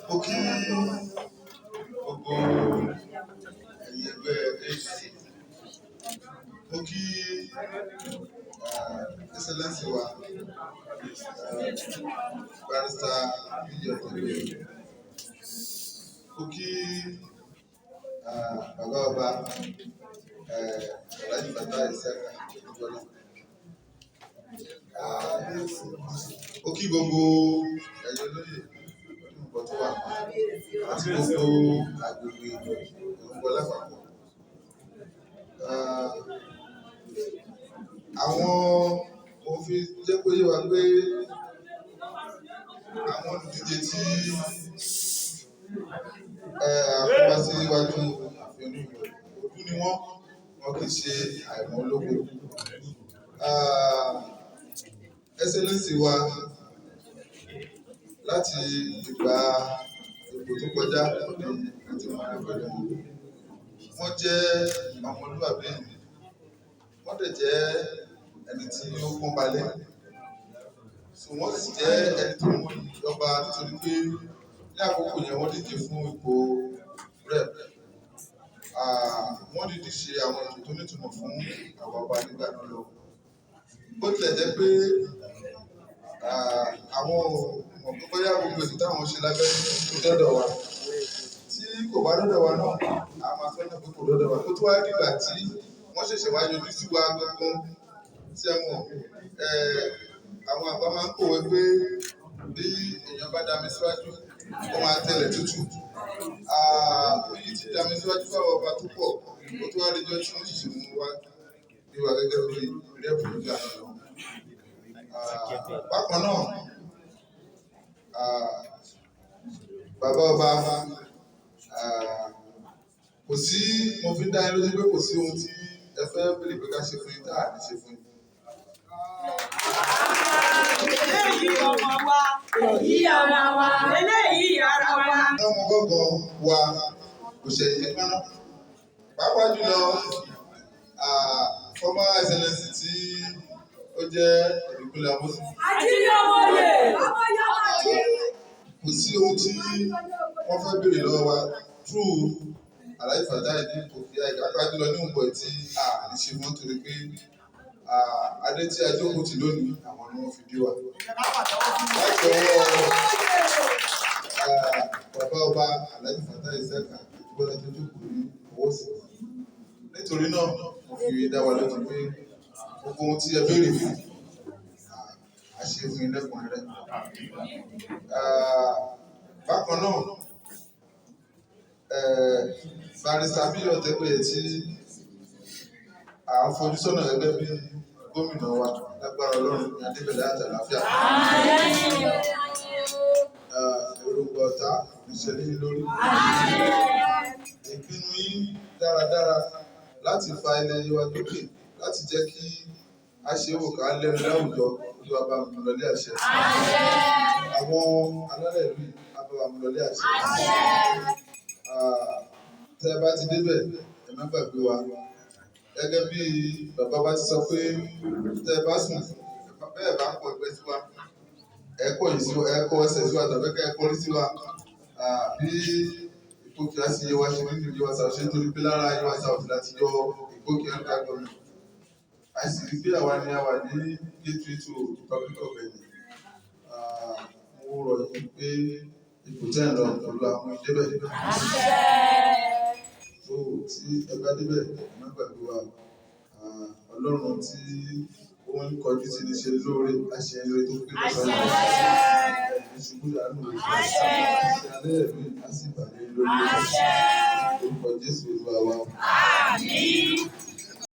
Mo kí gbogbo ẹ̀yin ẹgbẹ́ APC. Mo kí Excellency wa, Barrister Bíyì Ọ̀tẹ̀gbẹ́. Mo kí bàbá ọba Alhaji Fatai Isiaka Ajibola. Mo kí gbogbo ẹ̀yin olóyè nǹkan tó wà àti gbogbo agbègbè Òrùngbọ lápapọ̀. Àwọn mo fi jẹ́ kó yé wa pé àwọn olùdíje tí a kó wá síwájú ààfin Olúwo, òdú ni wọ́n, wọn kì í ṣe àìmọ̀ olóko. Excellency wa, láti ìgbà ìbò tó kọjá ní àti mọ̀ pẹ̀lú wọn. Wọ́n jẹ́ ọmọlúwàbí ènìyàn, wọ́n dẹ̀ jẹ́ ẹni tí ó pọ́n balẹ̀. So wọ́n sì jẹ́ ẹni tó mọ ìjọba, nítorí pé ní àkókò yẹn, wọ́n díje fún ipò rep. Wọ́n dìde ṣe àwọn ètò tó nítumọ̀ fún àwọn ọba nígbà náà lọ. Bó tilẹ̀ jẹ́ pé àwọn ò mọ̀ pé bóyá gbogbo ètò táwọn ṣe lábẹ́ tó dọ́dọ̀ wa. Tí kò bá dọ́dọ̀ wa náà, a máa sọ náà pé kò dọ́dọ̀ wa. Kó tó wá dìgbà tí wọ́n ṣẹ̀ṣẹ̀ wá yọjú sí wa gangan tí ẹ mọ̀, àwọn àgbà máa ń pòwe pé bí èèyàn bá dami síwájú, ó máa tẹlẹ̀ tútù. Bí ti dami síwájú fáwọn ọba tó pọ̀, ó tó wá dijọ́ tí wọ́n ṣẹ̀ṣẹ̀ mú wa bí wa gẹ́gẹ́ bí rep nígbà náà lọ. Bákan náà, bàbá ọba, kò sí, mo fi ń dá yín lójú pé kò sí ohun tí ẹ fẹ́ béèrè pé ká ṣe fún yín tá à ní ṣe fún yín. Eléyìí ọmọ wa. Èyí ara wa. Eléyìí ara wa. Ọmọ gángan wa kò ṣẹ̀yìn kíkaná. Pàápàá jùlọ, former Excellency tí ó jẹ́ Ìbíkúnlé Amósùn. Ajínigbé. Kò sí ohun tí wọ́n fẹ́ béèrè lọ́wọ́ wa through Alhaji Fatai ní Ìpòkíà, pàápàá jùlọ ní Òǹbọ̀, tí a ní ṣe fún, torí pé adé tí a jókòó tì lónìí, àwọn ni wọ́n fi dé wa. Láti ọwọ́ bàbá ọba Alhaji Fatai Isiaka Ajíbọ́lá tó jókòó ní ọwọ́ sí. Nítorí náà, mo fi dá wa lójú pé gbogbo ohun tí ẹ béèrè fún, a ṣe fún yín lẹ́kùnrẹ́rẹ́. Bákan náà, Barrister Bíyì Ọ̀tẹ́gbẹ̀yẹ tí à ń fojú sọ́nà gẹ́gẹ́ bí gómìnà wa, lágbára Ọlọ́run ní Adébẹ̀lẹ̀ àti àlàáfíà. Èròǹgbà ọ̀tá ìṣẹ̀lẹ̀ yín lórí. Ìpinnu yín dáradára láti fa ilẹ̀ Yewa lókè, láti jẹ́ kí a ṣe wò ká lẹ́nu láwùjọ, Olúwa bá mi lọlé àṣẹ. Àwọn alálẹ̀ ìlú yìí á bá wa mú lọlé àṣẹ. Tẹ́ ẹ bá ti débẹ̀, ẹ má gbàgbé wa. Gẹ́gẹ́ bí bàbá wa ti sọ pé tẹ́ ẹ bá sùn, bẹ́ẹ̀ bá kọ ẹgbẹ́ sí wa, ẹ kọ yìí sí wa, ẹ kọ ẹsẹ̀ sí wa, tàbí kẹ́ ẹ kọrí sí wa. Bí Ìpókíà sí Yewa ṣe nínú Yewa South ṣe, nítorí pé lára Yewa South láti yọ Ìpókíà local government. A sì rí pé àwa ni a wà ní gateway to Republic of Benin. Mo rọ̀ yín pé ipò tẹ́ ẹ̀ ń lọ, Olúwa mú yín débẹ̀. Tó tí ẹ bá débẹ̀, ẹ má gbàgbé wa. Ọlọ́run tí ó ń kọjú sí ní ṣe lóore, á ṣe eré tó pé lọ́sàn-án. Ẹ̀ ṣubú dànù. Ṣe alẹ́ ẹ̀mí á sì bàlẹ́ lórí. Orúkọ Jésù Olúwa wa. Àmín.